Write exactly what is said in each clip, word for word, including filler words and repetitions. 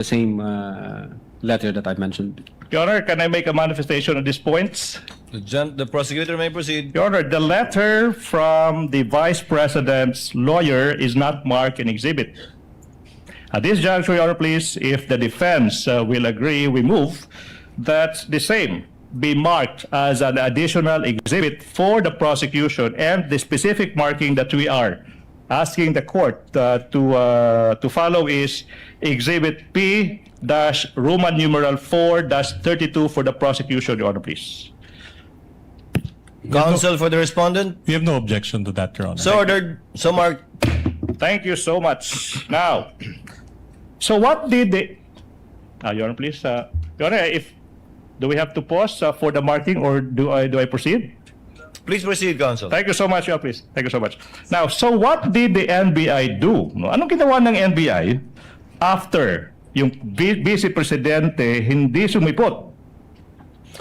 the same uh, letter that I mentioned. Your Honor, can I make a manifestation on these points? The, gen- the prosecutor may proceed. Your Honor, the letter from the Vice President's lawyer is not marked in exhibit. At this juncture, Your Honor, please, if the defense uh, will agree, we move that the same be marked as an additional exhibit for the prosecution, and the specific marking that we are asking the court uh, to uh, to follow is Exhibit P dash Roman numeral four dash thirty-two for the prosecution, Your Honor, please. Counsel for the respondent. We have no objection to that, Your Honor. So ordered. So marked. Thank you so much. Now, so what did the uh, Your Honor, please, uh, Your Honor, if do we have to pause uh, for the marking, or do I do I proceed? Please proceed, counsel. Thank you so much, Your Honor, please. Thank you so much. Now, so what did the N B I do? No? Anong ginawa ng N B I after yung vi- vice presidente hindi sumipot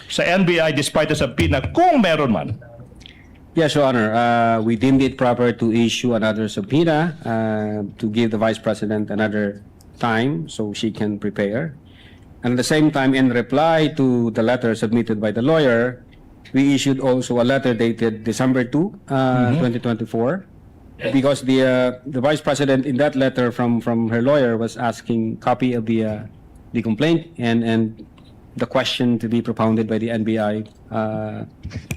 sa N B I despite the subpoena, kung meron man? Yes, Your Honor. Uh, we deemed it proper to issue another subpoena uh, to give the Vice President another time so she can prepare. And at the same time, in reply to the letter submitted by the lawyer, we issued also a letter dated December two, uh, twenty twenty-four, because the uh, the Vice President in that letter from from her lawyer was asking copy of the uh, the complaint and and the question to be propounded by the N B I uh,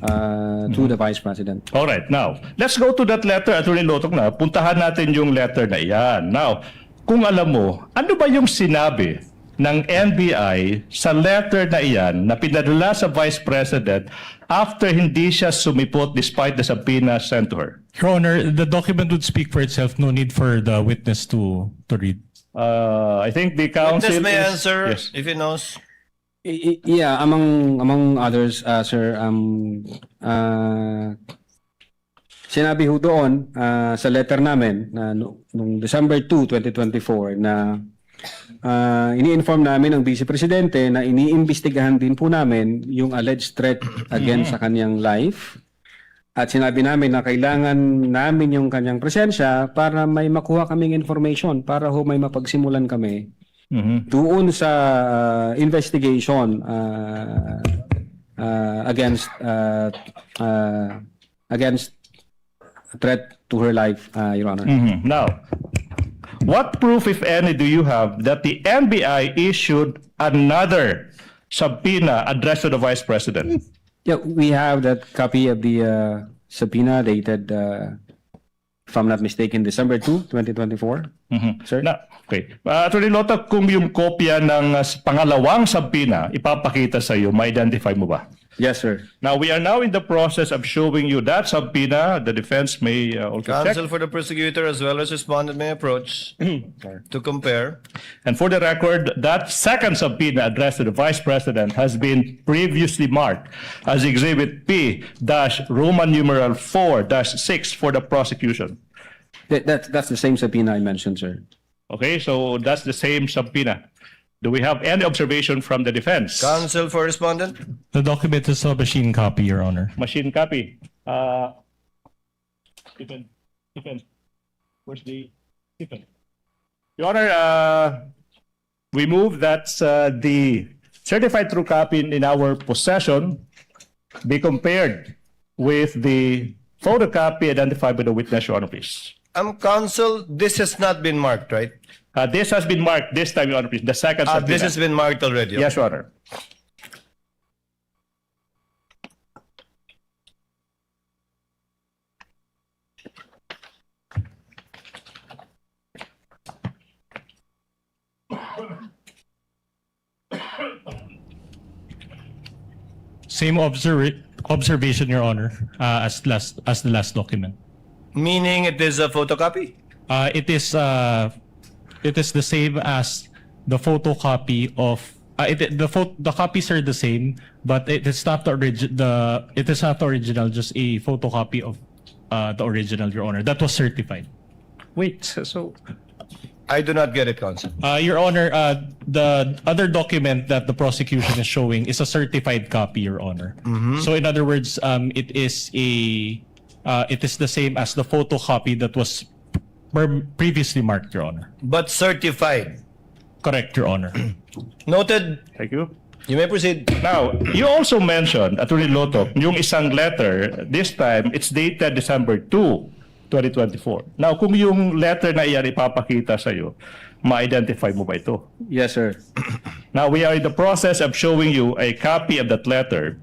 uh, to the Vice President. All right, now, let's go to that letter, Attorney Lotok, na puntahan natin yung letter na iyan. Now, kung alam mo, ano ba yung sinabi ng N B I sa letter na iyan na pinadala sa Vice President after hindi siya sumipot despite the subpoena sent to her? Your Honor, the document would speak for itself. No need for the witness to to read. Uh, I think the counsel Witness may is- answer Yes. if he knows. I- i- yeah, among among others, uh, sir, um, uh, sinabi ho doon uh, sa letter namin na no- nung December two, twenty twenty-four na uh, ini-inform namin ang Vice Presidente na iniimbestigahan din po namin yung alleged threat against sa kanyang life. At sinabi namin na kailangan namin yung kanyang presensya para may makuha kaming information, para ho may mapagsimulan kami Mhm. doon sa uh, investigation uh, uh, against uh, uh, against threat to her life, uh, Your Honor. Mhm. Now, what proof, if any, do you have that the N B I issued another subpoena addressed to the Vice President? Yeah, we have that copy of the uh, subpoena dated, uh, if I'm not mistaken, December two, twenty twenty-four. Mhm. Sir? Na, okay. Uh, Attorney Lotok, kung yung kopya ng uh, pangalawang subpoena ipapakita sa iyo, ma-identify mo ba? Yes, sir. Now, we are now in the process of showing you that subpoena. The defense may uh, also check. Counsel for the prosecutor as well as respondent may approach to compare. And for the record, that second subpoena addressed to the Vice President has been previously marked as Exhibit P dash Roman numeral four dash six for the prosecution. That, that, that's the same subpoena I mentioned, sir. Okay, so that's the same subpoena. Do we have any observation from the defense? Counsel for respondent. The document is a machine copy, Your Honor. Machine copy. Uh, Stephen, Stephen, where's the Stephen? Your Honor, uh, we move that uh, the certified true copy in our possession be compared with the photocopy identified by the witness, Your Honor, please. Um, counsel, this has not been marked, right? Uh, this has been marked this time, Your Honor, please. The second Ah, subpoena. This has been marked already. Yes, Your Honor. Same observ- observation, Your Honor, uh, as last as the last document. Meaning it is a photocopy? Uh, it is uh, it is the same as the photocopy of uh, it, the pho- the copies are the same, but it is not the, origi- the it is not the original, just a photocopy of uh, the original, Your Honor, that was certified. Wait, so I do not get it, counsel. Uh, Your Honor, uh, the other document that the prosecution is showing is a certified copy, Your Honor. So in other words, um, it is a uh, it is the same as the photocopy that was per- previously marked, Your Honor. But certified. Correct, Your Honor. Noted. Thank you. You may proceed. Now, you also mentioned, Attorney Lotok, yung isang letter, this time, it's dated December two, twenty twenty-four. Now, kung yung letter na iyan ipapakita sa'yo, ma-identify mo ba ito? Yes, sir. Now, we are in the process of showing you a copy of that letter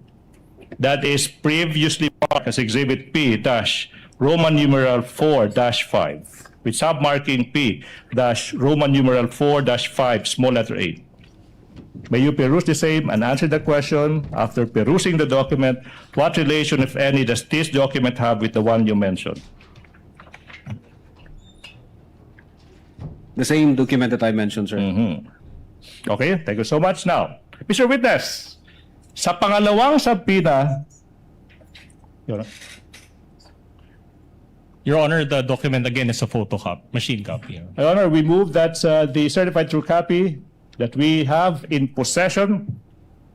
that is previously marked as Exhibit P dash Roman numeral four dash five, with submarking P dash Roman numeral four dash five, small letter A. May you peruse the same and answer the question, after perusing the document, what relation, if any, does this document have with the one you mentioned? The same document that I mentioned, sir. Mhm. Okay, thank you so much. Now, Mister Witness, sa pangalawang subpoena, Your, Your Honor, the document again is a photocopy, machine copy. Your Honor, we move that uh, the certified true copy that we have in possession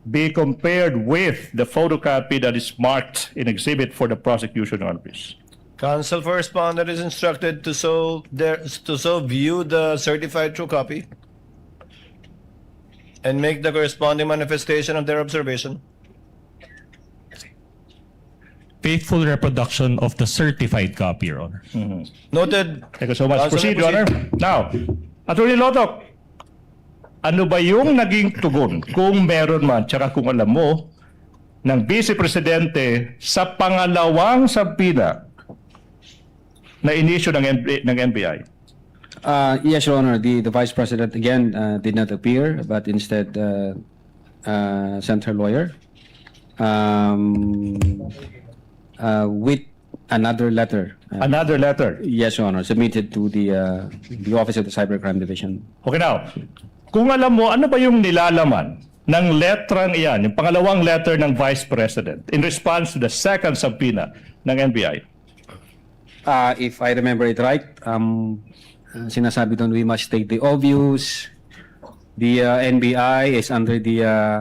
be compared with the photocopy that is marked in exhibit for the prosecution, Your Honor, please. Counsel for respondent is instructed to so there to so view the certified true copy and make the corresponding manifestation of their observation. Faithful reproduction of the certified copy, Your Honor. Noted. Thank you so much. Counsel, Proceed, may Your Honor. proceed. Now, Attorney Lotok, ano ba yung naging tugon, kung meron man, tsaka kung alam mo, ng Vice Presidente sa pangalawang subpoena na inisyu ng, N B, ng N B I? Uh, yes, Your Honor. The, the Vice President, again, uh, did not appear, but instead uh, uh, sent her lawyer um, uh, with another letter. Uh, Another letter. Yes, Your Honor. Submitted to the uh, the Office of the Cybercrime Division. Okay, now, kung alam mo, ano ba yung nilalaman ng letrang iyan, yung pangalawang letter ng Vice President in response to the second subpoena ng N B I? Uh, if I remember it right, um, uh, sinasabi doon, we must state the obvious. The uh, N B I is under the uh,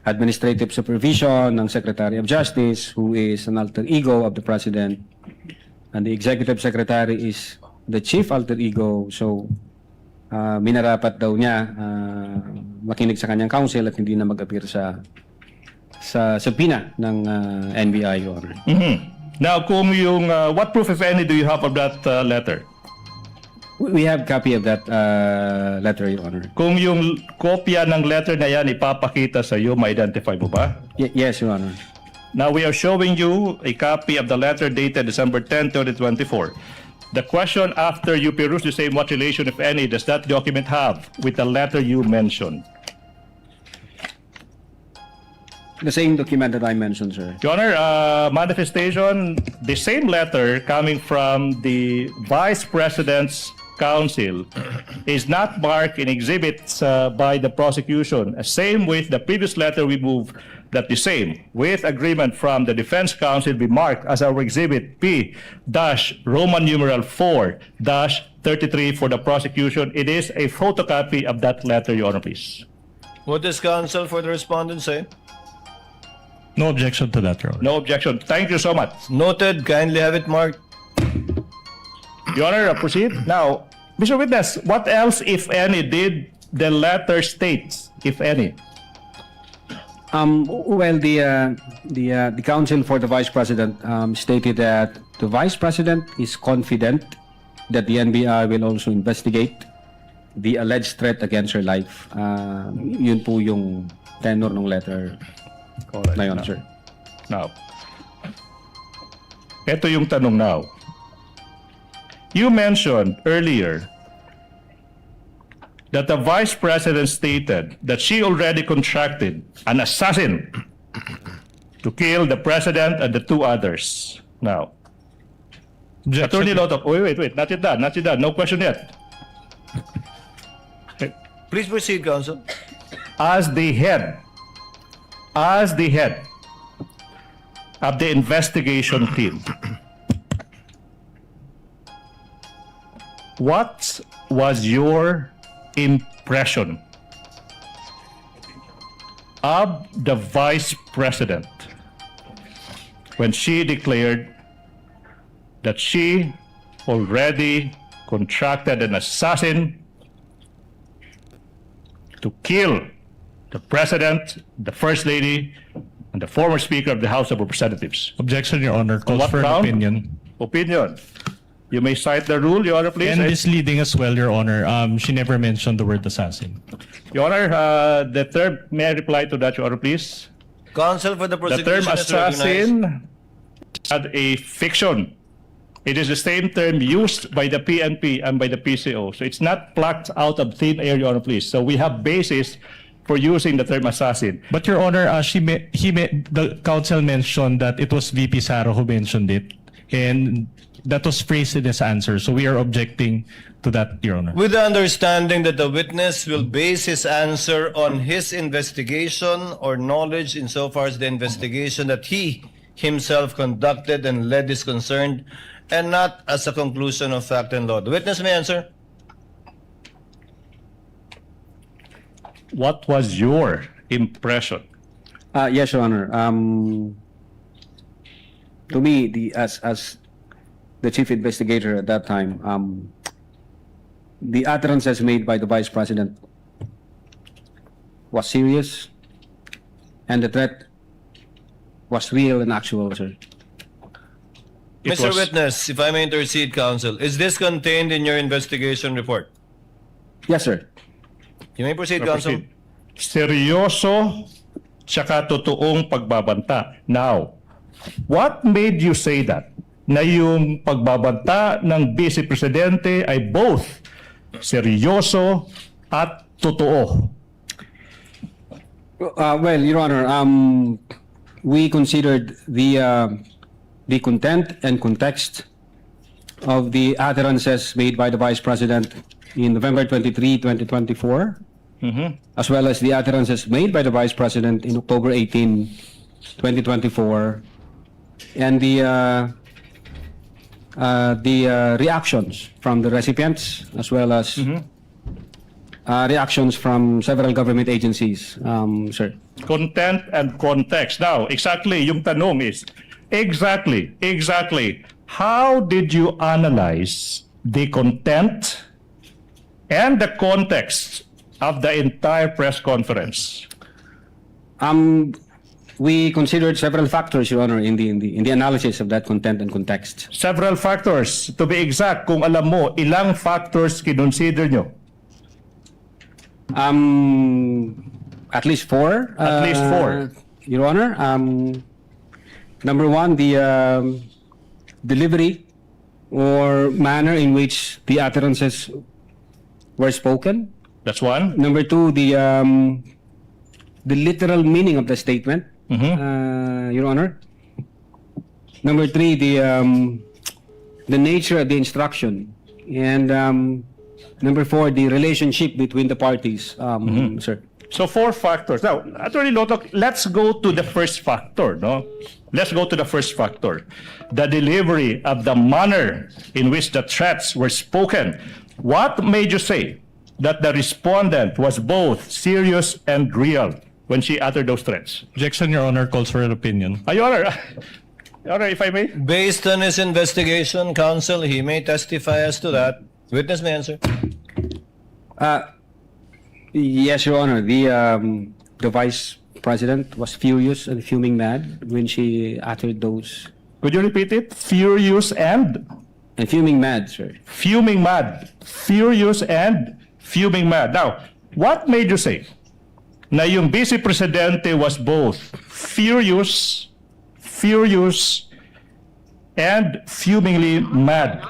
administrative supervision ng Secretary of Justice, who is an alter ego of the President. And the Executive Secretary is the chief alter ego. So, uh, minarapat daw niya uh, makinig sa kanyang counsel at hindi na mag-appear sa sa subpoena ng uh, N B I, Your Honor. Mhm. Now, kung yung, uh, what proof, if any, do you have of that uh, letter? We we have copy of that uh, letter, Your Honor. Kung yung kopya ng letter na yan ipapakita sa iyo, ma-identify mo ba? Y- yes, Your Honor. Now, we are showing you a copy of the letter dated December ten, twenty twenty-four. The question after you peruse the same, what relation, if any, does that document have with the letter you mentioned? The same document that I mentioned, sir. Your Honor, uh, manifestation, the same letter coming from the Vice President's counsel is not marked in exhibits uh, by the prosecution. Same with the previous letter, we move that the same with agreement from the defense counsel be marked as our exhibit P dash Roman numeral four dash thirty-three for the prosecution. It is a photocopy of that letter, Your Honor, please. What does counsel for the respondent say? No objection to that, Your Honor. No objection. Thank you so much. Noted. Kindly have it marked. Your Honor, uh, proceed. Now, Mister Witness, what else, if any, did the letter states, if any? Um, well, the uh, the uh, the counsel for the vice president um, stated that the vice president is confident that the N B I will also investigate the alleged threat against her life. Uh, yun po yung tenor ng letter Alright, na yun, now. Sir. Now, ito yung tanong now. You mentioned earlier that the vice president stated that she already contracted an assassin to kill the president and the two others. Now, Objection. Attorney Lotok, wait, wait, wait, not yet done, not yet done. No question yet. Please proceed, counsel. As the head, as the head of the investigation team, what was your impression of the vice president when she declared that she already contracted an assassin to kill the President, the First Lady, and the former Speaker of the House of Representatives. Objection, Your Honor. Calls What for an ground? Opinion. Opinion. You may cite the rule, Your Honor, please. And misleading as well, Your Honor. Um, she never mentioned the word assassin. Your Honor, uh, the term, may I reply to that, Your Honor, please? Counsel for the The term prosecution is recognized. Assassin had a fiction. It is the same term used by the P N P and by the P C O. So it's not plucked out of thin air, Your Honor, please. So we have basis for using the term assassin. But Your Honor, uh, she may, he may, the counsel mentioned that it was V P Sara who mentioned it, and that was phrased in his answer. So we are objecting to that, Your Honor. With the understanding that the witness will base his answer on his investigation or knowledge insofar as the investigation that he himself conducted and led is concerned, and not as a conclusion of fact and law. The witness may answer. What was your impression? Uh, yes, Your Honor. Um, to me, the as as the chief investigator at that time, um, the utterances made by the vice president was serious, and the threat was real and actual, sir. It Mister was- Witness, if I may intercede, counsel, is this contained in your investigation report? Yes, sir. You may proceed, counsel. Proceed. Seryoso tsaka totoong pagbabanta. Now, what made you say that? Na yung pagbabanta ng Vice Presidente ay both seryoso at totoo. Uh, well, Your Honor, um, we considered the uh, the content and context of the utterances made by the Vice President in November twenty-three, twenty twenty-four, as well as the utterances made by the Vice President in October eighteen, twenty twenty-four, and the uh, uh, the uh, reactions from the recipients as well as uh, reactions from several government agencies, um, sir. Content and context. Now, exactly, yung tanong is, exactly, exactly, how did you analyze the content and the context of the entire press conference? Um, we considered several factors, Your Honor, in the, in the in the analysis of that content and context. Several factors, to be exact, kung alam mo, ilang factors kinonsider nyo? Um, at least four. At least uh, four. Your Honor, um, number one, the um, delivery or manner in which the utterances were spoken. That's one. Number two, the um, the literal meaning of the statement, Mhm. uh, Your Honor. Number three, the um, the nature of the instruction, and um, number four, the relationship between the parties, um, sir. So four factors. Now, Attorney Lotok, let's go to the first factor, no? Let's go to the first factor. The delivery of the manner in which the threats were spoken. What made you say that the respondent was both serious and real when she uttered those threats? Objection, Your Honor, calls for an opinion. Ah, Your Honor, Your Honor, if I may? Based on his investigation, counsel, he may testify as to that. Witness may answer. Uh, yes, Your Honor. The um, the vice president was furious and fuming mad when she uttered those. Could you repeat it? Furious and And fuming mad, sir. fuming mad. Furious and fuming mad. Now, what made you say na yung Vice Presidente was both furious, furious, and fumingly mad?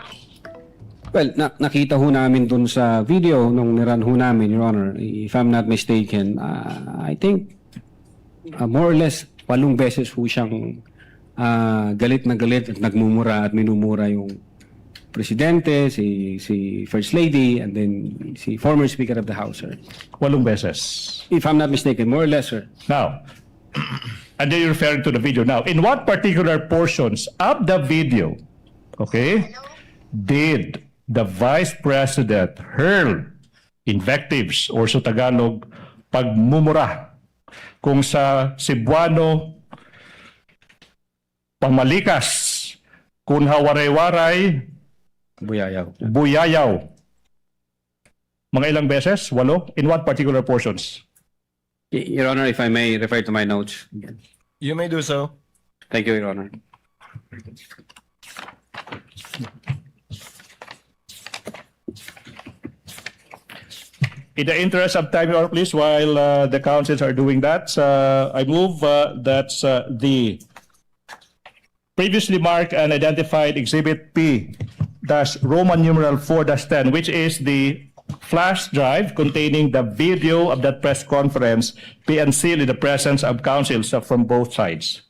Well, na- nakita ho namin dun sa video nung niran ho namin, Your Honor. If I'm not mistaken, uh, I think uh, more or less walong beses ho siyang uh, galit na galit at nagmumura at minumura yung presidente, si si First Lady, and then si former Speaker of the House, sir. Walong beses. If I'm not mistaken, more or less, sir. Now, and then you're referring to the video. Now, in what particular portions of the video, okay, did the Vice President hurl invectives or sa Tagalog, pagmumura kung sa Cebuano pamalikas, kung hawaray-waray, Buyayaw. buyayaw. Mga ilang beses? Walo? In what particular portions? Y- Your Honor, if I may refer to my notes. You may do so. Thank you, Your Honor. In the interest of time, Your Honor, please, while uh, the counsels are doing that, uh, I move uh, that uh, the previously marked and identified Exhibit P dash Roman numeral four dash ten, which is the flash drive containing the video of that press conference, be unsealed in the presence of counsels uh, from both sides.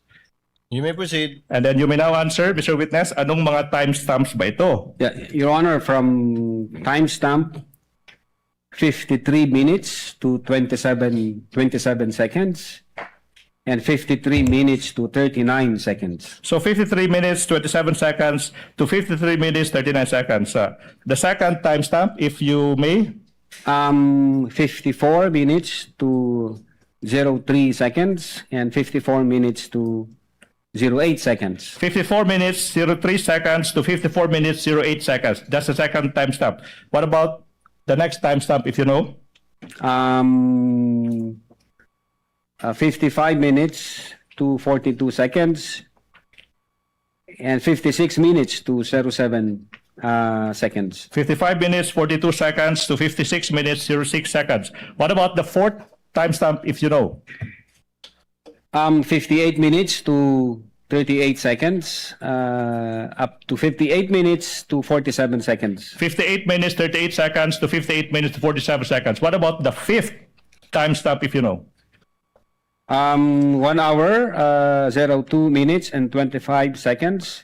You may proceed. And then you may now answer, Mister Witness, anong mga timestamps ba ito? Yeah, Your Honor, from timestamp fifty-three minutes to twenty-seven, twenty-seven seconds, and fifty-three minutes to thirty-nine seconds. So fifty-three minutes, twenty-seven seconds to fifty-three minutes, thirty-nine seconds. Uh, the second timestamp, if you may. Um, fifty-four minutes to zero three seconds and fifty-four minutes to zero eight seconds. fifty-four minutes, zero three seconds to fifty-four minutes, zero eight seconds. That's the second timestamp. What about the next timestamp, if you know? Um, uh, fifty-five minutes to forty-two seconds and fifty-six minutes to zero seven uh, seconds. fifty-five minutes, forty-two seconds to fifty-six minutes, zero six seconds. What about the fourth timestamp, if you know? Um, fifty-eight minutes to thirty-eight seconds, uh, up to fifty-eight minutes to forty-seven seconds. fifty-eight minutes, thirty-eight seconds to fifty-eight minutes to forty-seven seconds. What about the fifth timestamp, if you know? Um, one hour, uh, zero two minutes and twenty-five seconds.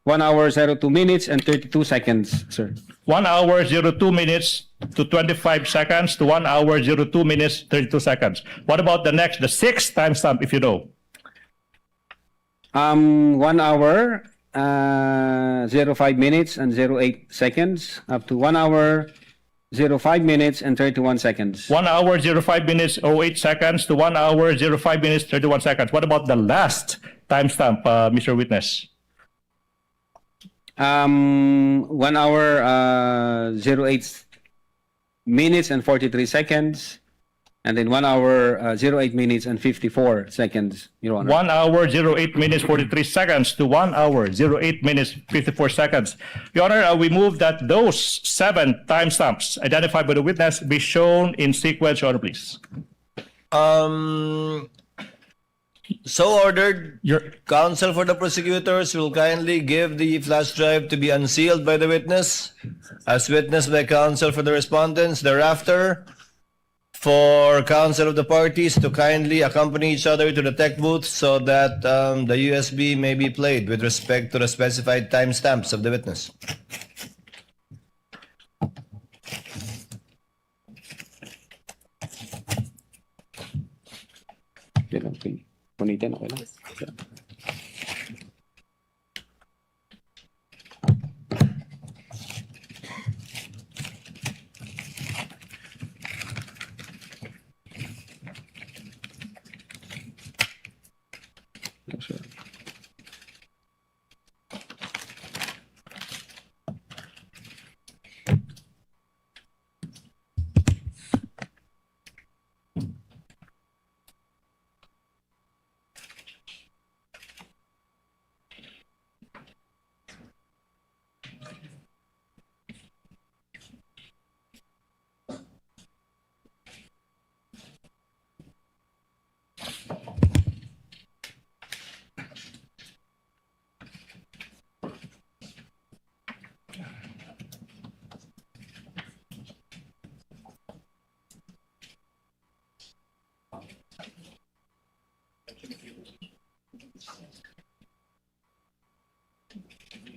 One hour, zero two minutes and thirty-two seconds, sir. One hour, zero two minutes to twenty-five seconds to one hour, zero two minutes, thirty-two seconds. What about the next, the sixth timestamp, if you know? Um, one hour, uh, zero five minutes and zero eight seconds, up to one hour, zero five minutes and thirty-one seconds. One hour, zero five minutes, oh eight seconds to one hour, zero five minutes, thirty-one seconds. What about the last timestamp, uh, Mister Witness? Um, one hour, uh, zero eight minutes and forty-three seconds, and then one hour, uh, zero eight minutes and fifty-four seconds, Your Honor. One hour, zero eight minutes, forty-three seconds to one hour, zero eight minutes, fifty-four seconds. Your Honor, uh, we move that those seven timestamps identified by the witness be shown in sequence, Your Honor, please. Um, so ordered. Your Counsel for the prosecutors will kindly give the flash drive to be unsealed by the witness, as witnessed by counsel for the respondents. Thereafter, for counsel of the parties to kindly accompany each other to the tech booth so that um, the U S B may be played with respect to the specified timestamps of the witness. Okay lang, okay. Punitin, okay lang.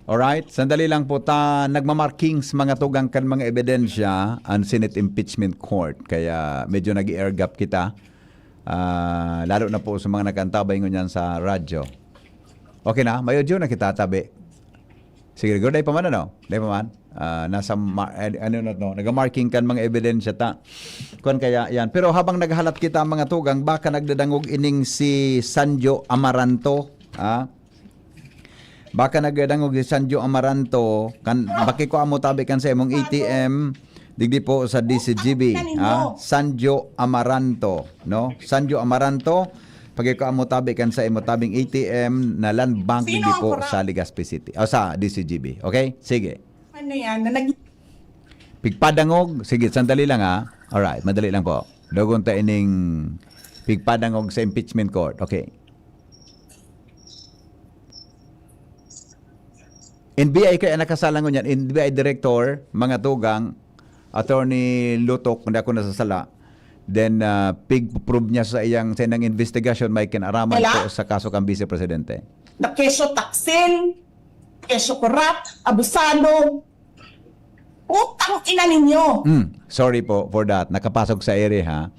Alright, sandali lang po ta nagmamarkings mga tugang kan mga ebidensya an Senate Impeachment Court. Kaya medyo nag-air gap kita. Ah, lalo na po sa mga nag-antabay ngunyan sa radyo. Okay na, may audio na kita tabi. Sige, go, dai pa man, ano? Dai pa man. Ah, nasa ma- eh, ano na to, nagamarking kan mga ebidensya ta. Kuan kaya yan. Pero habang naghalat kita mga tugang, baka nagdadangog ining si Sanjo Amaranto, ha? Baka nagdadangog si Sanjo Amaranto, kan baki ko amo tabi kan sa imong A T M, Digdi po sa D C G B, Ano ninyo? ha? Sanjo Amaranto, no? Sanjo Amaranto, pag ikaw amo tabi kan sa imo tabing A T M na Land Bank, Sino digdi ang po korap? sa Legazpi City. O, sa D C G B, okay? Sige. Ano yan? Na nag- Pigpadangog. Sige, sandali lang, ha? Alright, madali lang po. Dogon ta ining pigpadangog sa impeachment court. Okay. N B I kaya nakasala ngunyan, N B I Director, mga tugang, Attorney Lutok, kung di ako nasasala, then, ah, pig-prove niya sa iyang, sa iyang investigasyon, may kinaraman Wala. po sa kaso kang Vice Presidente. Na keso taksil, keso korap, abusado, putang ina ninyo. Hmm, sorry po for that. Nakapasok sa ere, ha?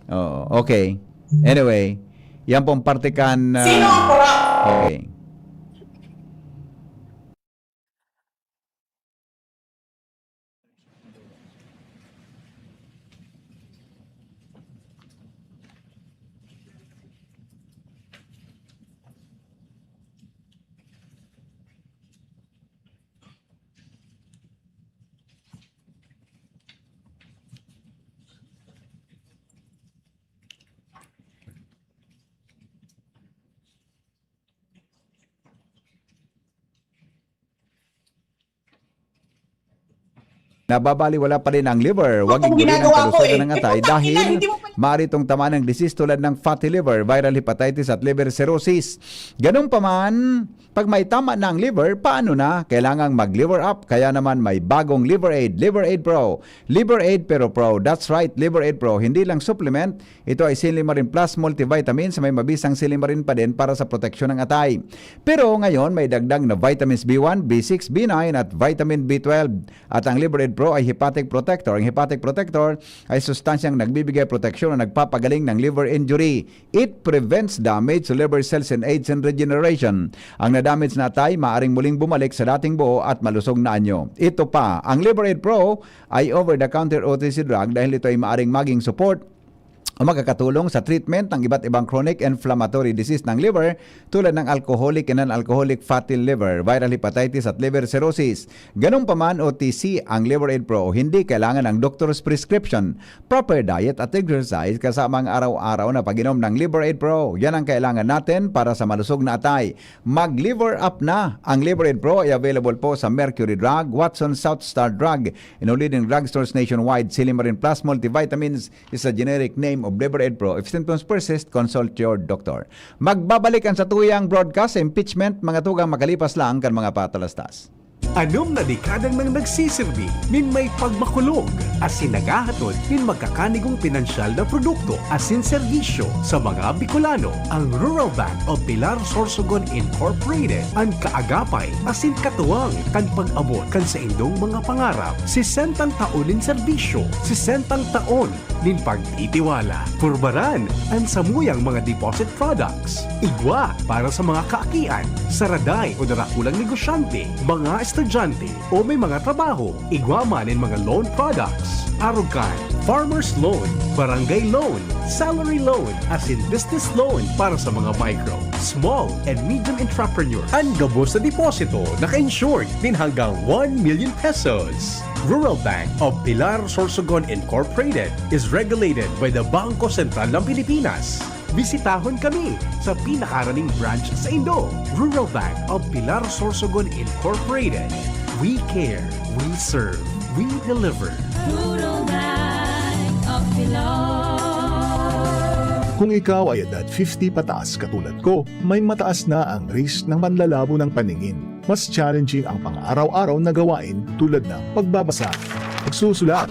Oo, okay. Anyway, yan pong parte kan, ah, Sino ang korap? Okay. Nababaliwala pa rin ang liver. Huwag Itong igulin ang ginagawa ko kalusugan eh. ng atay Putang ina, dahil hindi mo pa maaari itong tamaan ng disease tulad ng fatty liver, viral hepatitis at liver cirrhosis. Ganun pa man, pag may tama na ang liver, paano na? Kailangang mag-liver up. Kaya naman may bagong Liver Aid, Liver Aid Pro. Liver Aid Pero Pro. That's right, Liver Aid Pro. Hindi lang supplement, ito ay Silimarin Plus Multivitamins, may mabisang silimarin pa din para sa proteksyon ng atay. Pero ngayon, may dagdag na vitamins B one, B six, B nine at vitamin B twelve. At ang Liver Aid Pro ay hepatic protector. Ang hepatic protector ay sustansyang nagbibigay proteksyon o nagpapagaling ng liver injury. It prevents damage to liver cells and aids in regeneration. Ang na-damage na atay maaring muling bumalik sa dating buo at malusog na anyo. Ito pa, ang Liver Aid Pro ay over-the-counter O T C drug dahil ito ay maaring maging support o makakatulong sa treatment ng iba't ibang chronic inflammatory disease ng liver tulad ng alcoholic and non-alcoholic fatty liver, viral hepatitis at liver cirrhosis. Ganun pa man, O T C ang Liver Aid Pro, hindi kailangan ng doctor's prescription. Proper diet at exercise kasama ang araw-araw na pag-inom ng Liver Aid Pro. Yan ang kailangan natin para sa malusog na atay. Mag-Liver Up na! Ang Liver Aid Pro ay available po sa Mercury Drug, Watson, South Star Drug, in all leading drugstores nationwide. Silimarin Plus Multivitamins is a generic name of Liver Aid Pro. If symptoms persist, consult your doctor. Magbabalik ang satuyang broadcast sa impeachment, mga tugang, makalipas lang kan mga patalastas. Anom na dekada nang nagsisirbi nin may pagmakulog asin naghahatod nin magkakanigong pinansyal na produkto asin serbisyo sa mga Bicolano. Ang Rural Bank of Pilar Sorsogon Incorporated, an kaagapay asin katuwang kan pag-abot kan saindong mga pangarap. Sesentang taon nin serbisyo, sesentang taon nin pagtitiwala. Purbaran an samuyang mga deposit products. Igwa para sa mga kaakian, saraday o darakulang negosyante, mga estudyante, o may mga trabaho. Igwa man nin mga loan products. Arog kan farmer's loan, barangay loan, salary loan, asin business loan para sa mga micro, small, and medium entrepreneur. An gabos na deposito naka-insured nin hanggang one million pesos. Rural Bank of Pilar Sorsogon Incorporated is regulated by the Bangko Sentral ng Pilipinas. Bisitahon kami sa pinakaraning branch saindo. Rural Bank of Pilar Sorsogon Incorporated. We care, we serve, we deliver. Rural Bank of Pilar. Kung ikaw ay edad fifty pataas katulad ko, may mataas na ang risk ng panlalabo ng paningin. Mas challenging ang pang-araw-araw na gawain tulad ng pagbabasa, pagsusulat,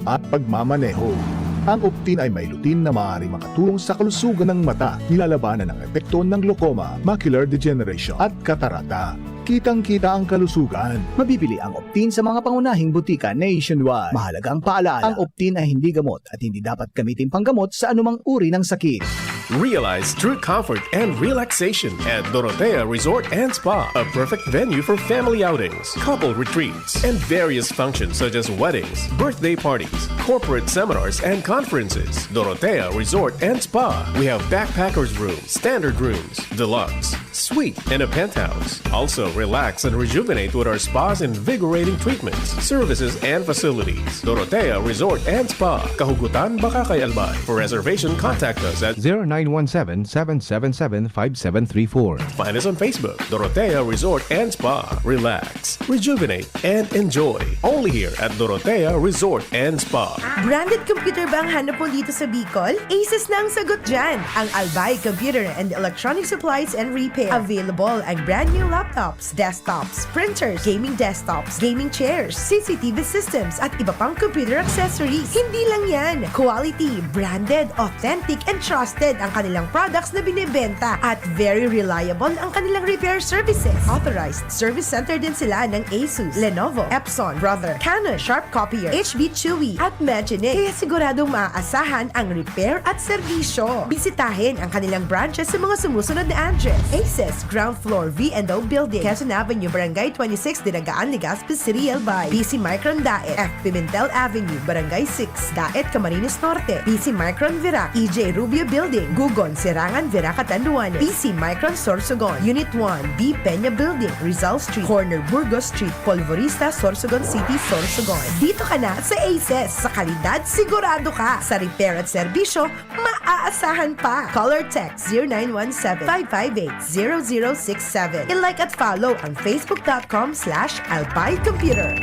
at pagmamaneho. Ang Optin ay may lutein na maaaring makatulong sa kalusugan ng mata, nilalabanan ang epekto ng glaucoma, macular degeneration, at katarata. Kitang-kita ang kalusugan. Mabibili ang Optin sa mga pangunahing butika nationwide. Mahalagang paalala, ang Optin ay hindi gamot at hindi dapat gamitin panggamot sa anumang uri ng sakit. Realize true comfort and relaxation at Dorotea Resort and Spa, a perfect venue for family outings, couple retreats, and various functions such as weddings, birthday parties, corporate seminars, and conferences. Dorotea Resort and Spa. We have backpackers room, standard rooms, deluxe, Suite and a penthouse. Also, relax and rejuvenate with our spa's invigorating treatments, services, and facilities. Dorotea Resort and Spa, Kahugutan, Bacacay, Albay. For reservation, contact us at zero nine one seven, seven seven seven, five seven three four. Find us on Facebook, Dorotea Resort and Spa. Relax, rejuvenate, and enjoy. Only here at Dorotea Resort and Spa. Branded computer ba ang hanap mo dito sa Bicol? Asus na ang sagot dyan. Ang Albay Computer and Electronic Supplies and Repair. Available ang brand new laptops, desktops, printers, gaming desktops, gaming chairs, C C T V systems, at iba pang computer accessories. Hindi lang yan. Quality, branded, authentic, and trusted ang kanilang products na binebenta at very reliable ang kanilang repair services. Authorized service center din sila ng Asus, Lenovo, Epson, Brother, Canon, Sharp Copier, H B Chewy, at Magine. Kaya siguradong maaasahan ang repair at serbisyo. Bisitahin ang kanilang branches sa mga sumusunod na address: Aces, ground floor, V and O Building, Quezon Avenue, Barangay twenty-six, Dinagaan, Legazpi City, Albay. B C Micron Daet, F Pimentel Avenue, Barangay six, Daet, Camarines Norte. B C Micron Virac, E J Rubio Building, Gugon, Serangan, Virac, Catanduanes. B C Micron Sorsogon, Unit one, B Peña Building, Rizal Street, corner Burgos Street, Polvorista, Sorsogon City, Sorsogon. Dito ka na sa Aces. Sa kalidad, sigurado ka. Sa repair at serbisyo, maaasahan pa. Call or text zero nine one seven, five five eight, zero zero six seven. I-like at follow ang facebook dot com slash albay computer.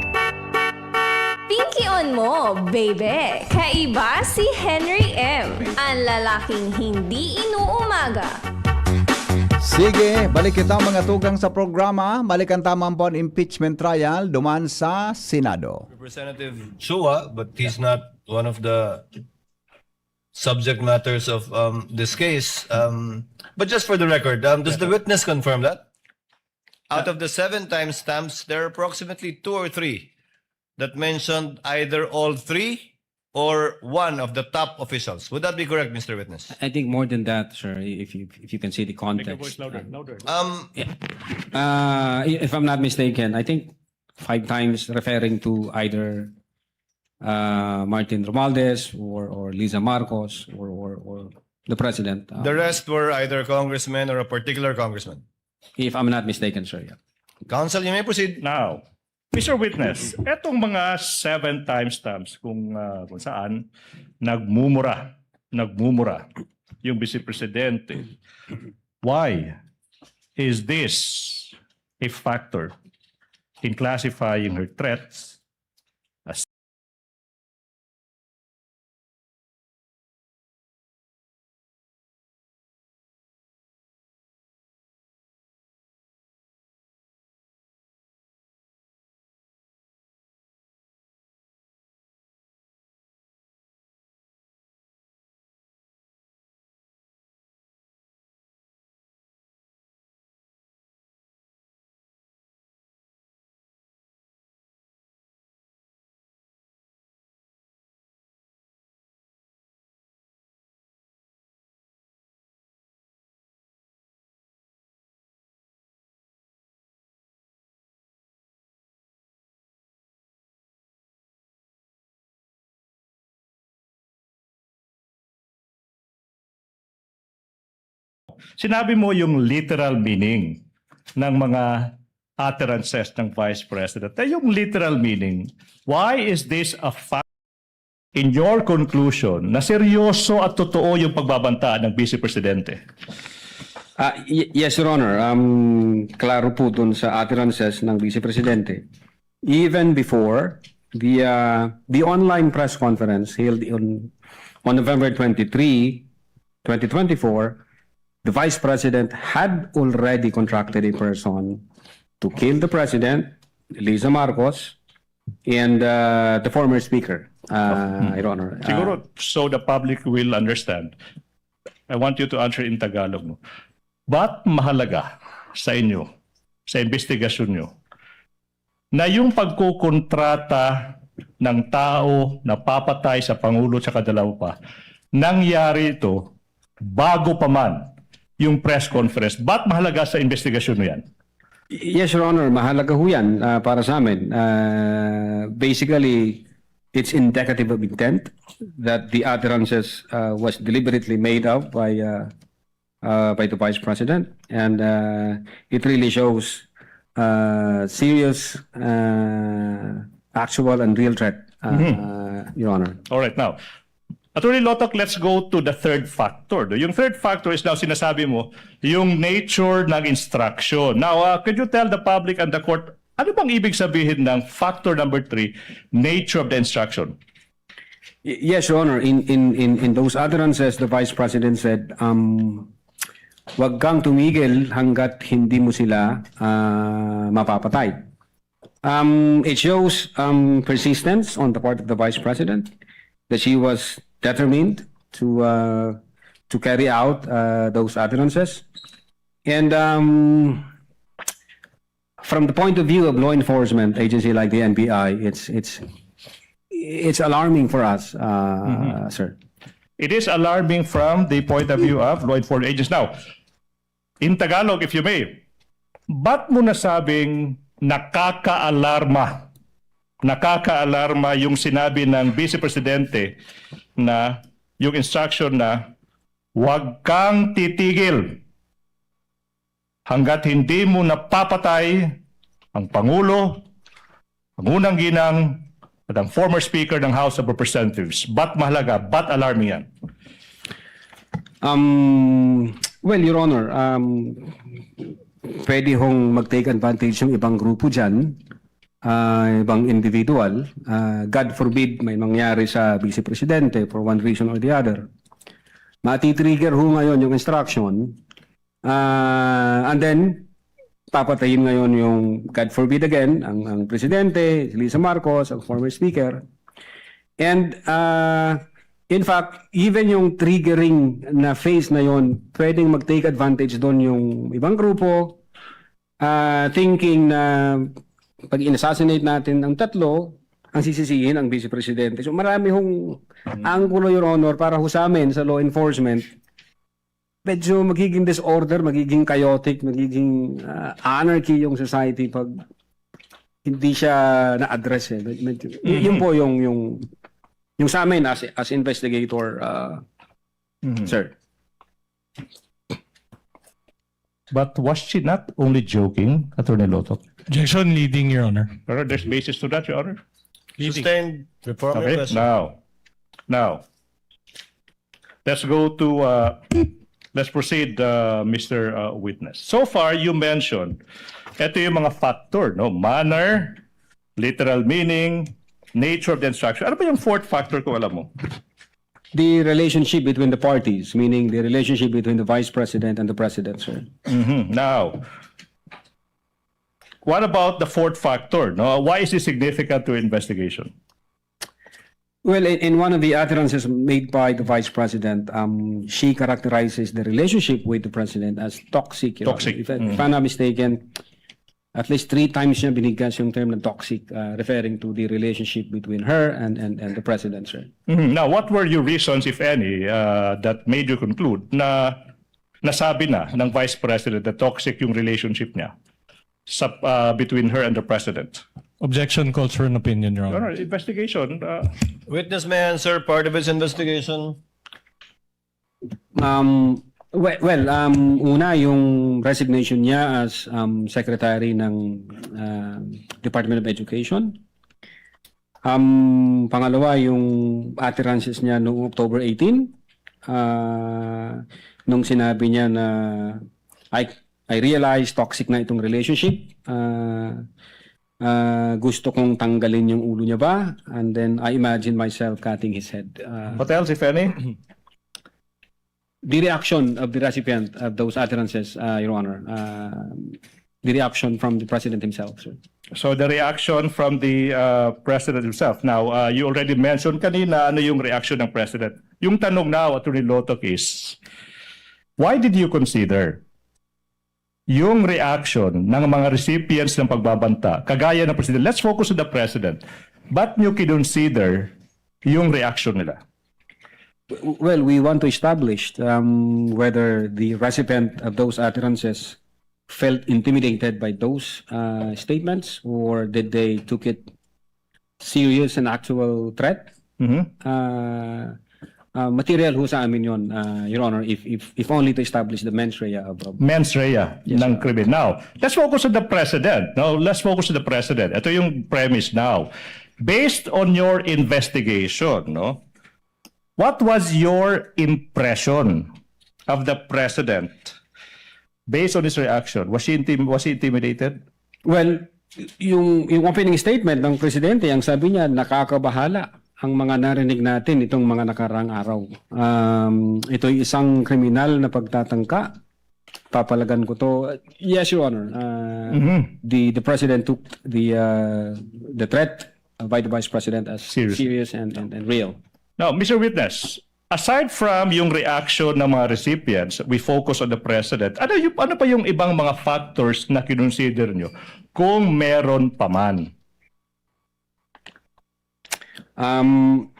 Pinkion mo, baby! Kaiba si Henry M, ang lalaking hindi inuumaga. Sige, balik kita, mga tugang, sa programa. Balikan ta man po an impeachment trial duman sa Senado. Representative Chua, but he's not one of the subject matters of, um, this case. Um, but just for the record, um, does the witness confirm that? Out of the seven timestamps, there are approximately two or three that mentioned either all three or one of the top officials. Would that be correct, Mister Witness? I think more than that, sir, if you, if you can see the context. Make your voice louder, louder. Um, Yeah. Uh, i-, if I'm not mistaken, I think five times referring to either, uh, Martin Romualdez or, or Liza Marcos or, or, or the president. Uh, The rest were either congressmen or a particular congressman. If I'm not mistaken, sir, yeah. Counsel, you may proceed. Now, Mister Witness, etong mga seven timestamps kung, ah, kung saan nagmumura, nagmumura yung Vice Presidente, why is this a factor in classifying her threats as Sinabi mo yung literal meaning ng mga utterances ng Vice President. Eh, yung literal meaning, why is this a fact? In your conclusion, na seryoso at totoo yung pagbabantaan ng Vice Presidente? Ah, y-, yes, Your Honor. Um, klaro po dun sa utterances ng Vice Presidente. Even before the, uh, the online press conference held on, on November twenty-three, twenty twenty-four, the Vice President had already contracted a person to kill the President, Liza Marcos, and, uh, the former Speaker, uh, Your Honor. Uh, Siguro, so the public will understand, I want you to answer in Tagalog, no? Ba't mahalaga sa inyo, sa investigasyon nyo, na yung pagkokontrata ng tao na papatay sa Pangulo at sa kadalaw pa, nangyari ito bago pa man yung press conference? Ba't mahalaga sa investigasyon nyo yan? Yes, Your Honor, mahalaga ho yan, ah, para sa amin. Ah, basically, it's indicative of intent that the utterances, ah, was deliberately made up by, ah, uh, by the Vice President, and uh, it really shows uh, serious, uh, actual and real threat, uh, Your Honor. All right, now, Attorney Lotok, let's go to the third factor. No? Yung third factor is now sinasabi mo, yung nature ng instruction. Now, uh, could you tell the public and the court, ano bang ibig sabihin ng factor number three, nature of the instruction? Y- Yes, Your Honor. In, in, in, in those utterances, the Vice President said, um, "Wag kang tumigil hanggat hindi mo sila ah, mapapatay." Um, it shows um, persistence on the part of the Vice President that she was determined to uh, to carry out uh, those utterances. And um, from the point of view of law enforcement agency like the N B I, it's it's it's alarming for us, uh, sir. It is alarming from the point of view of law enforcement agents. Now, in Tagalog, if you may, ba't mo nasabing nakakaalarma? Nakakaalarma yung sinabi ng Vice Presidente na yung instruction na, "Huwag kang titigil hanggat hindi mo napapatay ang Pangulo, ang unang ginang, at ang former Speaker ng House of Representatives." Ba't mahalaga? Ba't alarming yan? Um, well, Your Honor, um, pwede hong mag-take advantage yung ibang grupo dyan, ah, ibang individual. Ah, God forbid may mangyari sa Vice Presidente for one reason or the other. Matitrigger ho ngayon yung instruction. Ah, and then, papatayin ngayon yung, God forbid again, ang, ang Presidente, si Lisa Marcos, ang former Speaker. And uh, in fact, even yung triggering na phase na yon, pwedeng mag-take advantage doon yung ibang grupo, uh, thinking na pag in-assassinate natin ang tatlo, ang sisisihin ang Vice Presidente. So marami hong anggulo, Your Honor, para ho sa amin sa law enforcement. Medyo magiging disorder, magiging chaotic, magiging uh, anarchy yung society pag hindi siya na-address eh. Med- medyo- y- Yun po yung yung yung sa amin as as investigator, uh, sir. But was she not only joking, Attorney Lotok? Objection, leading, Your Honor. Pero there's basis to that, Your Honor. Sustained before my Okay, question. Now, now, let's go to, uh, let's proceed, uh, Mister uh, Witness. So far, you mentioned, ito yung mga factor, no? Manner, literal meaning, nature of the instruction. Ano pa yung fourth factor kung alam mo? The relationship between the parties, meaning the relationship between the Vice President and the President, sir. Mhm. Now, what about the fourth factor? No? Why is this significant to investigation? Well, in, in one of the utterances made by the Vice President, um, she characterizes the relationship with the President as toxic. Your Toxic. Honor. If, if I'm not mistaken, at least three times niya binigkas yung term na toxic, uh, referring to the relationship between her and, and, and the President, sir. Mhm. Now, what were your reasons, if any, uh, that made you conclude na nasabi na ng Vice President na toxic yung relationship niya sa, uh, between her and the President? Objection calls for an opinion, Your Your Honor. Honor, investigation, uh, Witness may answer part of his investigation. Um, well, well, um, una, yung resignation niya as um, secretary ng uh, Department of Education. Um, pangalawa, yung utterances niya noong October eighteen, uh, nung sinabi niya na I, I realize toxic na itong relationship. Uh, uh, gusto kong tanggalin yung ulo niya ba? And then I imagine myself cutting his head. Uh, what else, if any? The reaction of the recipient of those utterances, uh, Your Honor. Uh, the reaction from the President himself, sir. So the reaction from the uh, President himself. Now, uh, you already mentioned kanina ano yung reaction ng President. Yung tanong now, Attorney Lotok, is, why did you consider yung reaction ng mga recipients ng pagbabanta, kagaya ng President? Let's focus on the President. Ba't nyo kinonsider yung reaction nila? Well, we want to establish um, whether the recipient of those utterances felt intimidated by those uh, statements, or did they took it serious and actual threat. Mhm. Uh, ah, material ho sa amin yun, ah, Your Honor, if, if, if only to establish the mens rea of, of Mens rea Yes, ng sir. Krimen. Now, let's focus on the president. No, let's focus on the president. Ito yung premise now. Based on your investigation, no? What was your impression of the president based on his reaction? Was he intim- was he intimidated? Well, yung, yung opening statement ng presidente, ang sabi niya, nakakabahala ang mga narinig natin itong mga nakaraang araw. Um, ito'y isang kriminal na pagtatangka. Papalagan ko to. Yes, Your Honor. Uh, Mhm. the, the president took the, uh, the threat by the vice president as Serious. serious and, and, and real. Now, Mister Witness, aside from yung reaction ng mga recipients, we focus on the president. Ano yung ano pa yung ibang mga factors na kinonsider nyo kung meron pa man? Um,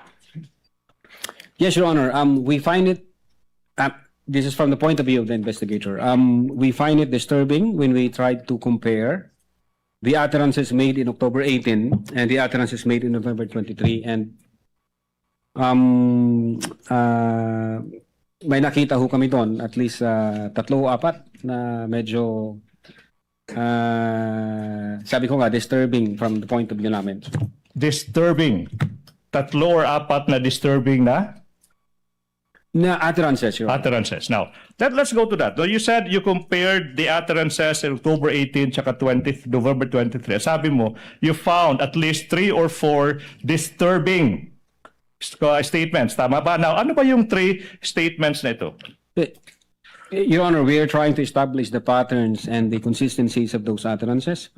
yes, Your Honor. Um, we find it, uh, this is from the point of view of the investigator. Um, we find it disturbing when we try to compare the utterances made in October eighteen and the utterances made in November twenty-three. And um, uh, may nakita ho kami doon, at least uh, tatlo o apat na medyo, uh, sabi ko nga, disturbing from the point of view namin. Disturbing. Tatlo or apat na disturbing na Na utterances, Your Honor. utterances. Now, let, let's go to that. So you said you compared the utterances in October eighteen tsaka twenty, November twenty-three. Sabi mo, you found at least three or four disturbing st- uh, statements. Tama ba? Now, ano ba yung three statements na ito? Eh, Your Honor, we are trying to establish the patterns and the consistencies of those utterances.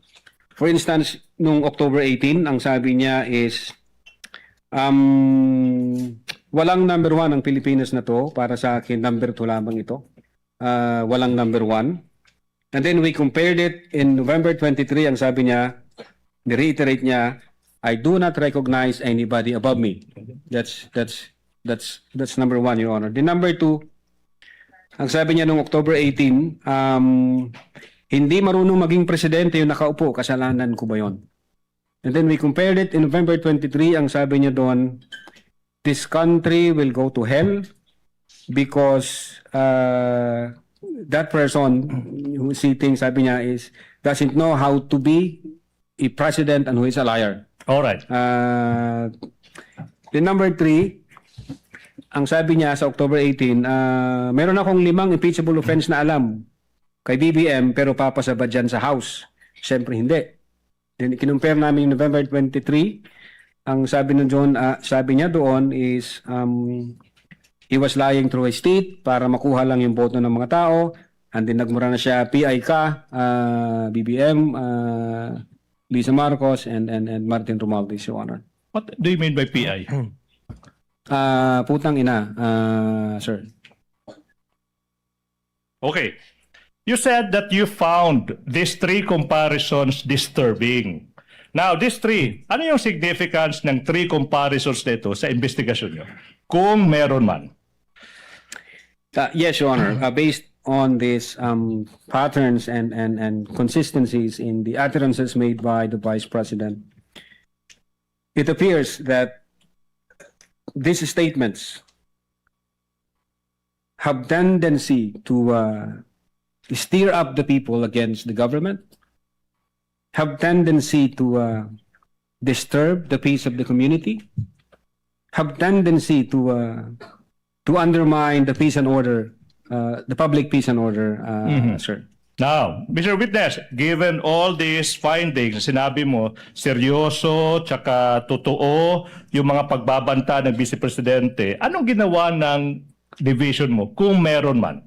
For instance, nung October eighteen, ang sabi niya is, um, "Walang number one ang Pilipinas na to. Para sa akin, number two lamang ito. Ah, walang number one." And then we compared it in November twenty-three, ang sabi niya, ni-reiterate niya, "I do not recognize anybody above me." That's, that's, that's, that's number one, Your Honor. The number two, ang sabi niya nung October eighteen, um, "Hindi marunong maging presidente yung nakaupo, kasalanan ko ba yon?" And then we compared it in November twenty-three, ang sabi niya doon, "This country will go to hell because uh, that person who is sitting," sabi niya, is "doesn't know how to be a president and who is a liar." Alright. Uh, the number three, ang sabi niya sa October eighteen, ah, "Meron akong limang impeachable offense na alam kay B B M, pero papasa ba dyan sa House?" Siyempre hindi. Then kinumpare namin yung November twenty-three. Ang sabi ni John, ah, sabi niya doon is, um, he was lying through his teeth para makuha lang yung boto ng mga tao. And then nagmura na siya, "P I ka, ah, B B M, ah, Lisa Marcos, and, and, and Martin Romualdez, Your Honor." What do you mean by P I? Ah, putang ina, ah, sir. Okay. You said that you found these three comparisons disturbing. Now, these three, ano yung significance ng three comparisons na ito sa investigasyon nyo? Kung meron man. Uh, yes, Your Honor. Uh, based on these um, patterns and, and, and consistencies in the utterances made by the Vice President, it appears that these statements have tendency to uh, stir up the people against the government, have tendency to uh, disturb the peace of the community, have tendency to uh, to undermine the peace and order, uh, the public peace and order, uh, Mhm. sir. Now, Mister Witness, given all these findings, sinabi mo, seryoso, tsaka totoo yung mga pagbabanta ng Vice Presidente. Anong ginawa ng division mo, kung meron man,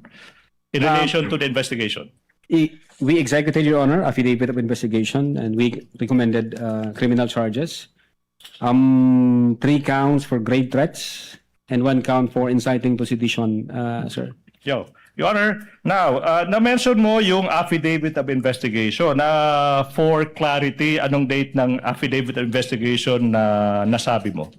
in Um, relation to the investigation? I, we executed, Your Honor, affidavit of investigation, and we recommended uh, criminal charges. Um, three counts for grave threats and one count for inciting to sedition, uh, sir. Yo, Your Honor, now, uh, na-mention mo yung affidavit of investigation. Na for clarity, anong date ng affidavit of investigation na nasabi mo?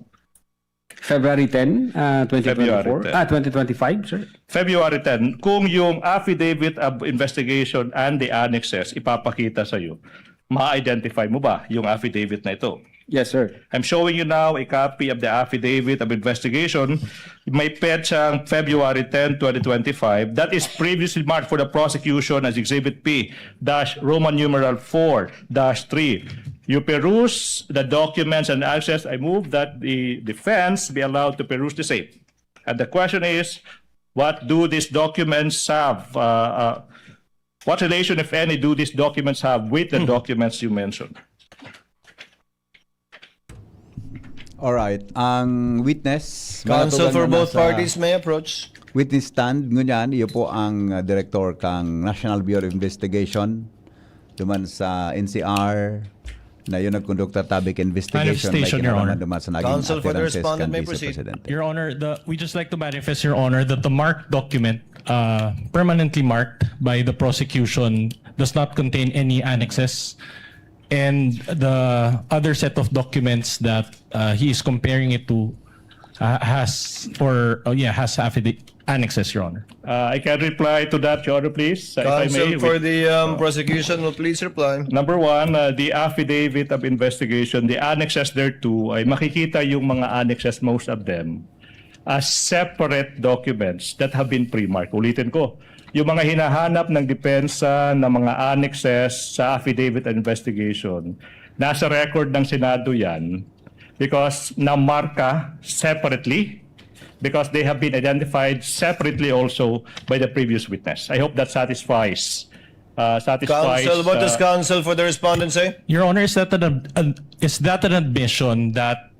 February ten, uh, twenty twenty-four. February ten. Ah, twenty twenty-five, sir. February ten, kung yung affidavit of investigation and the annexes ipapakita sa'yo, ma-identify mo ba yung affidavit na ito? Yes, sir. I'm showing you now a copy of the affidavit of investigation. May petsang February ten, twenty twenty-five, that is previously marked for the prosecution as Exhibit P dash Roman numeral four dash three. You peruse the documents and access. I move that the defense be allowed to peruse the same. And the question is, what do these documents have? Uh, uh, what relation, if any, do these documents have with the documents you mentioned? Alright. Ang witness, mga Counsel tugang for na both nasa parties may approach. Witness stand, ngunyan, iyo po ang uh, director kang National Bureau of Investigation, duman sa N C R, na yun nagkondukta tabi ka investigation, Manifestation, may Your kinalaman Honor. duman sa naging Counsel for the utterances respondent kan may Vice proceed. Presidente. Your Honor, the, we just like to manifest, Your Honor, that the marked document, uh, permanently marked by the prosecution, does not contain any annexes, and the other set of documents that uh, he is comparing it to uh, has or oh yeah has affidavit annexes, Your Honor. Uh, I can reply to that, Your Honor, please. Uh, if I Counsel may, for with- the um, prosecution will please reply. Number one, uh, the affidavit of investigation, the annexes thereto, ay makikita yung mga annexes, most of them, as separate documents that have been pre-marked. Ulitin ko, yung mga hinahanap ng depensa na mga annexes sa affidavit of investigation, nasa record ng Senado yan because namarka separately because they have been identified separately also by the previous witness. I hope that satisfies uh, satisfies. Counsel, what does uh, counsel for the respondent say? Your Honor, is that an, an is that an admission that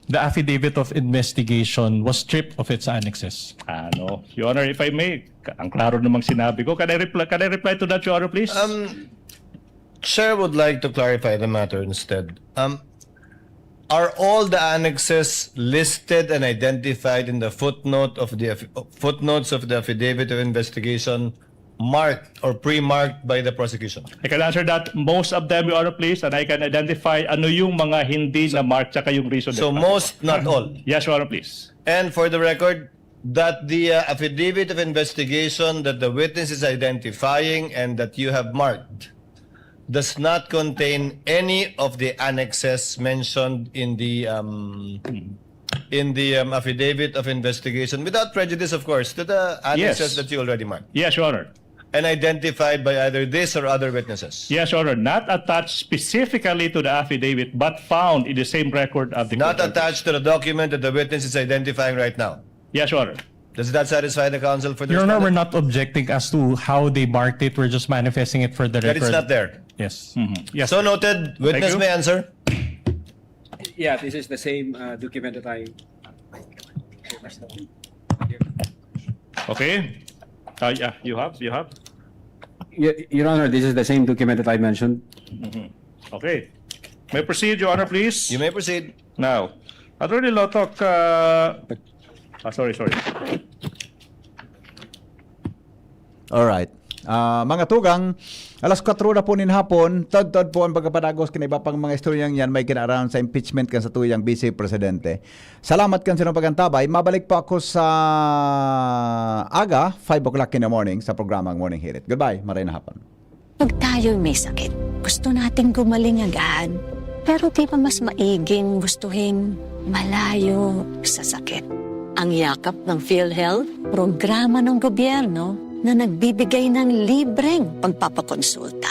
the affidavit of investigation was stripped of its annexes? Ano, Your Honor, if I may, ka- ang klaro namang sinabi ko. Can I reply, can I reply to that, Your Honor, please? Um, Chair would like to clarify the matter instead. Um, are all the annexes listed and identified in the footnote of the aff- footnotes of the affidavit of investigation marked or pre-marked by the prosecution? I can answer that. Most of them, Your Honor, please, and I can identify ano yung mga hindi na mark tsaka yung reason. So that- most, not all. Yes, Your Honor, please. And for the record, that the uh, affidavit of investigation that the witness is identifying and that you have marked does not contain any of the annexes mentioned in the um, in the um, affidavit of investigation, without prejudice, of course, to the annexes Yes. that you already marked Yes, Your Honor. and identified by either this or other witnesses. Yes, Your Honor. Not attached specifically to the affidavit, but found in the same record of the Not court. Attached to the document that the witness is identifying right now. Yes, Your Honor. Does that satisfy the counsel for the Your Honor, we're respondent? Not objecting as to how they marked it. We're just manifesting it for the That record. It's not there. Yes. So noted. Witness you. May answer. Yeah, this is the same uh, document that I. Okay. Uh, yeah, you have, you have. Y- Your Honor, this is the same document that I mentioned. Okay. May proceed, Your Honor, please. You may proceed. Now, Attorney Lotok, uh, ah, sorry, sorry. Alright. Ah, mga tugang, alas kwatro na po nin hapon, tod-tod po ang pagkapadagos kan iba pang mga istoryang yan, may kinaaram sa impeachment kan satuyang Vice Presidente. Salamat kan sinong pag-antabay. Mabalik po ako sa aga, five o'clock in the morning, sa programang Morning Hirit. Goodbye, maray na hapon. Pag tayo'y may sakit, gusto nating gumaling agad. Pero di ba mas maiging gustuhin malayo sa sakit? Ang yakap ng PhilHealth, programa ng gobyerno na nagbibigay ng libreng pagpapakonsulta.